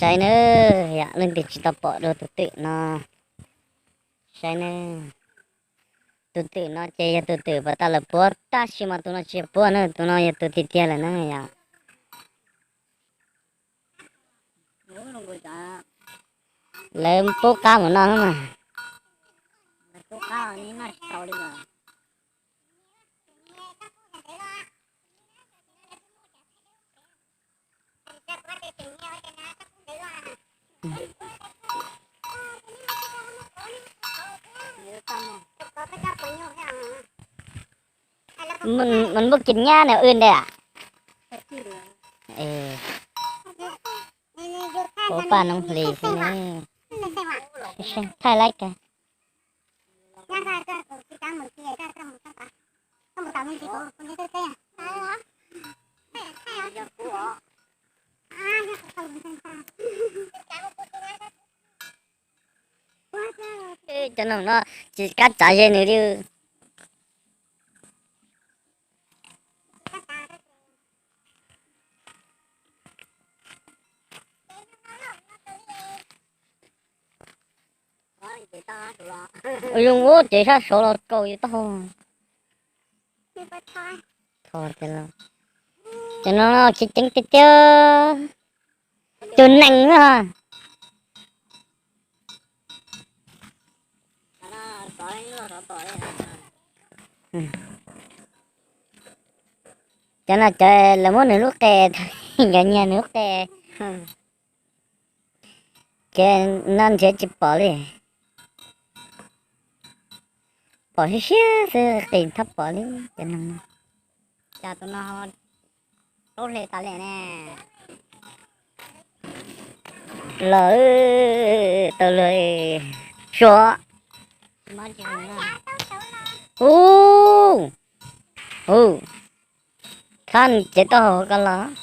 Saib na, yog leej twg tsis tau pom dua tus twm no, saib na. Tus twm no ces yog tus twm pas tas lawv puab, tab sis mas tus no tsis yog puab na, tus no yog tus tiag tiag lawm na yom. Lawv pub qab mus no mas. Mas npua kis nyab na wb ntawd a. Puab paj noob hlis xwb ne. Thaij laib kawg. Cov noog no tsis kam tsav ze nws li. Zoo ua ces sab saud los kaus yuav tau. Cov no no tsis ceev tiag tiag. Cug nees na. Cov no cov lawv muab nws lub qe, cov nyiag nws lub qe. Ces no nrhiav tsis pom li. Pom siab siab xwb, qis thab pom li cov no. Cas tus no plaub hle tas li ne. Los tau los suav. Hu, hu, thab nws cev taub hau ko los.